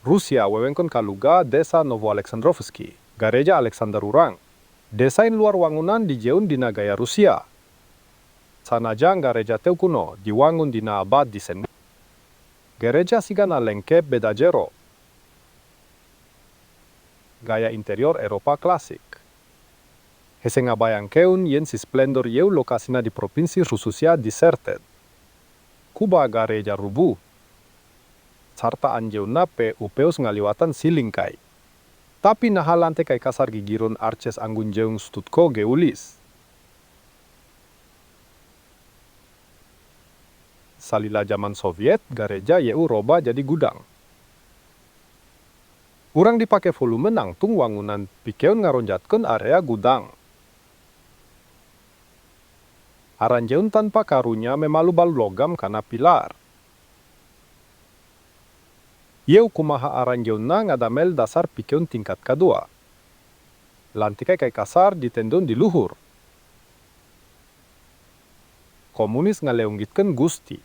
Rusia, wewengkon Kaluga, desa Novoaleksandrovsky. Gareja Alexander urang. Desain luar wangunan dijieun dina gaya Rusia. Sanajan gareja teu kuno, diwangun dina abad di Gereja sigana lengkep beda jero. Gaya interior Eropa klasik. Hese ngabayangkeun yen si splendor ieu lokasina di propinsi Rususia deserted. Kubah gareja rubuh, sarta anjeunna PUPeus ngaliwatan siling kai. Tapi naha lante kai kasar gigireun arches anggun jeung stutko geulis. Salila jaman Soviet, gareja ieu robah jadi gudang. Urang dipake volume nangtung wangunan pikeun ngaronjatkeun area gudang. Aranjeun tanpa karunya memalu balut logam kana pilar. Ieu kumaha aranjeunna ngadamel dasar pikeun tingkat kadua. Lantikai kai kasar ditendeun di luhur. Komunis ngaleunggitkeun Gusti.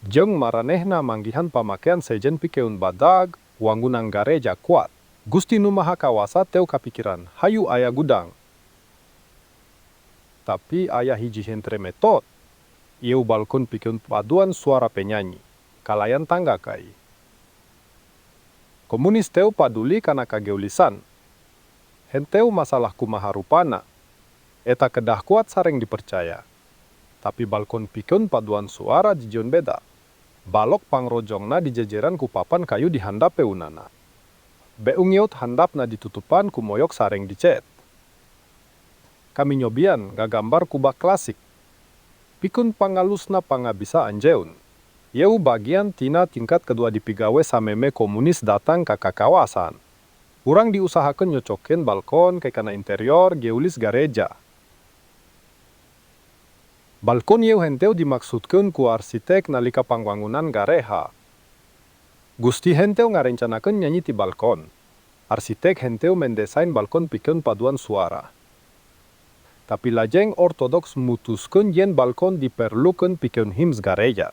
Jeung maranehna manggihan pamakean sejen pikeun badag, wangunan gareja kuat. Gusti Nu Maha Kawasa teu kapikiran, hayu aya gudang. Tapi aya hiji hentre metot. Ieu balkon pikeun paduan suara penyanyi. Kalayan tangga kai. Komunis teu paduli kana kageulisan, henteu masalah kumaha rupana. Eta kedah kuat sareng dipercaya. Tapi balkon pikeun paduan suara dijieun beda. Balok pangrojongna dijejeran ku papan kayu di handap peunana. Beungeut handapna ditutupan ku moyok sareng dicet. Kami nyobian ngagambar kubah klasik pikeun pangalusna pangabisa anjeun. Ieu bagian tina tingkat kedua dipigawe samemeh komunis datang ka kakawasan. Urang diusahakeun nyocokkeun balkon kai kana interior geulis gareja. Balkon ieu henteu dimaksudkeun ku arsitek nalika pangwangunan gareja. Gusti henteu ngarencanakeun nyanyi ti balkon. Arsitek henteu mendesain balkon pikeun paduan suara. Tapi lajeng ortodoks mutuskeun yen balkon diperlukeun pikeun hymns gareja.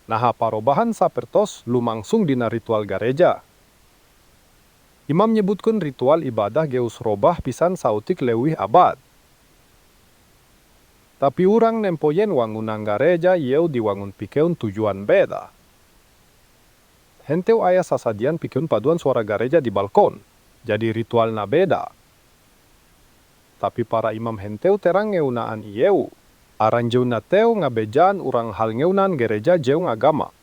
Naha parobahan sapertos lumangsung dina ritual gareja. Imam nyebutkeun ritual ibadah geus robah pisan saeutik leuwih abad. Tapi urang nempo yen wangunan gareja ieu diwangun pikeun tujuan beda. Henteu aya sasadian pikeun paduan suara gareja di balkon. Jadi ritualna beda. Tapi para imam henteu terang ngeunaan ieu. Aranjeunna teu ngabejaan urang hal ngeunaan gereja jeung agama.